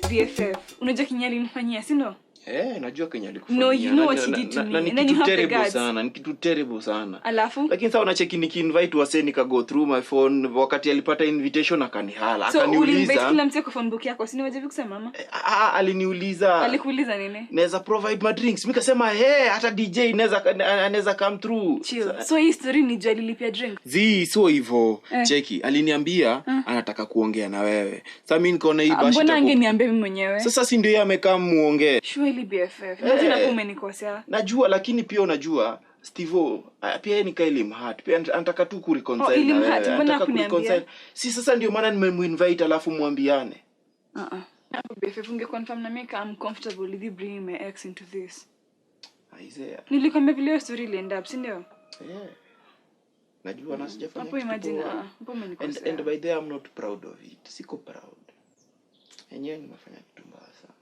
BFF, unajua kenye alinifanyia, si ndio? Eh, najua kenye alikufanyia. No, you know Na- what he na- did to na- me. na ni And then kitu you have the terrible guts. sana, ni kitu terrible sana. Alafu Lakini sasa unacheki nikiinvite wasee nika go through my phone wakati alipata invitation akanihala, so uliinvite akaniuliza. kila mtu kwa phone book yako, si niwajabi kusema mama? Ah, aliniuliza Alikuuliza nini? naweza provide my drinks. Mimi kasema hey, hata DJ naweza anaweza come through. Chill. So hii story ni juu alilipia drink. Zi, sio hivyo. Eh. Cheki, aliniambia anataka kuongea na wewe. Sasa mimi nikaona hii bash Mbona itakuwa- angeniambia mimi mwenyewe? Sasa si ndio yeye amekaa muongee. Surely BFF. Imagine hapo umenikosea. Najua lakini pia unajua Stevo ah, pia yeye ni kaili mhat pia anataka tu Oh, kureconcile na ilimhurt, wewe. mbona Anataka hakuniambia? kureconcile. Si sasa ndio maana nimemuinvite alafu muambiane. Uh-uh. Hapo BFF ungeconfirm na mimi kama I'm comfortable with you bringing my ex into this. Isaiah. Nilikwambia vile hiyo story iliend up, si ndio? Yeah. Najua na sijafanya Hapo kitu imagine, poa. ah, hapo And, umenikosea. and by the way, I'm not proud of it. Siko proud. Enyewe nimefanya kitu mbaya sana.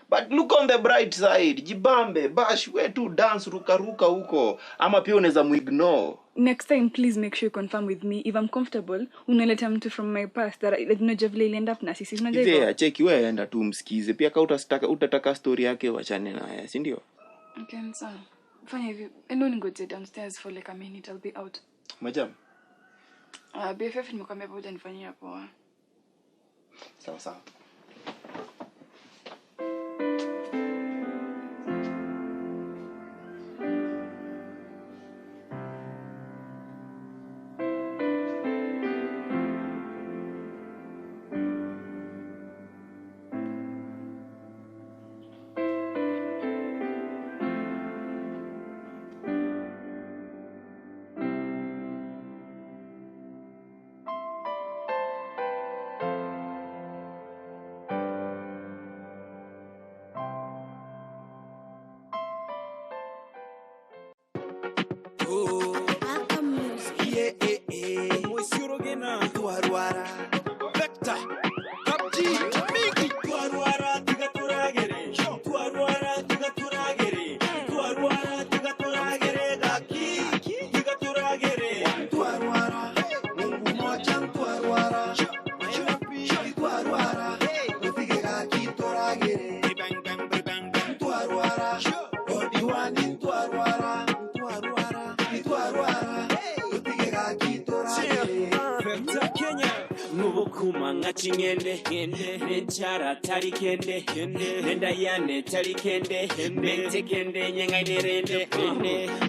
But look on the bright side. Jibambe, bash, we tu dance ruka ruka huko. Ama pia unaweza muignore. Next time please make sure you confirm with me if I'm comfortable. Unaleta mtu from my past that I, that unajua vile iliend up na sisi. Unajua hivyo? Isaiah, cheki wewe enda tu msikize. Pia kama utataka utataka story yake wachane naye, si ndio? Okay, sawa. Fanya hivi. Enda uningojee downstairs for like a minute. I'll be out. Majam. BFF nimekwambia hapo hujanifanyia poa. Sawa sawa. Nubukuma nka chingende nenchara tari kende nendayane tari kende mentekende nyengainirende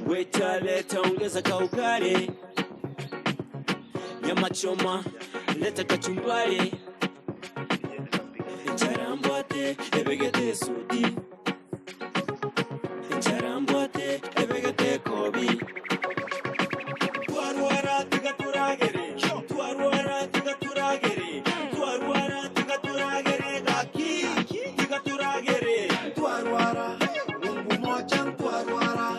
wetaleta ongeza kaugari nyama choma leta kachumbari charambwate ebegete sudi charambwate ebegete kobi twarwara tigaturagere twarwara tigaturagere twarwara tigaturagere gaki tigaturagere Twarwara, Mungu moja ntwarwara,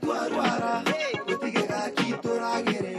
twarwara, tutige gaki turagere.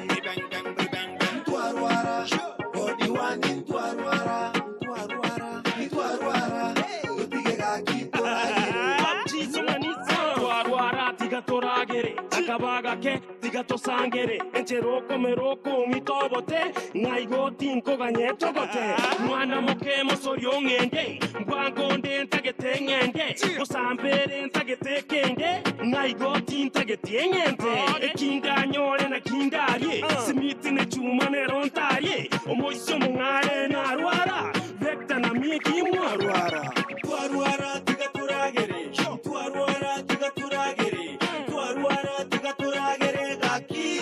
Twarwara, body wani ntwarwara, twarwara, twarwara, tutige gaki turagere. twarwara tigaturagere akabagake tigatosangere encherokomeroko ng'itobote ng'aigoti nkoganyetogote mwana moke mosori ong'ende mbwangonde ntagete ng'ende osambere ntagete kende ng'aigoti ntagete eng'ente ekindanyore na kindarie simiti ne chuma nero ntarie omoisi omong'are narwara vekta na miki mwarwara twarwara tigaturagere twarwara tigaturagere twarwara tigaturagere gaki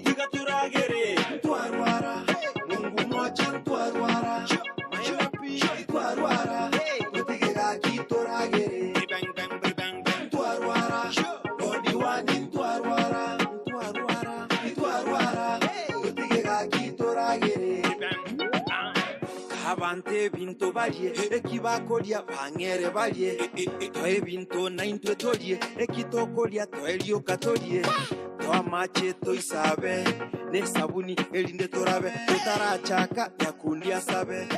tigaturagere Twarwara, Mungu moja ntwarwara, twarwara, tutige gaki turagere. Twarwara, body wani ntwarwara, twarwara, twarwara, tutige gaki turagere. Abantu ebintu balye ekibakolya bang'ere balye toe ebintu naintwe tolye ekitokolya toerioka tolye toamache toisabe nesabuni erinde torabe totarachaka nyakundi asabe.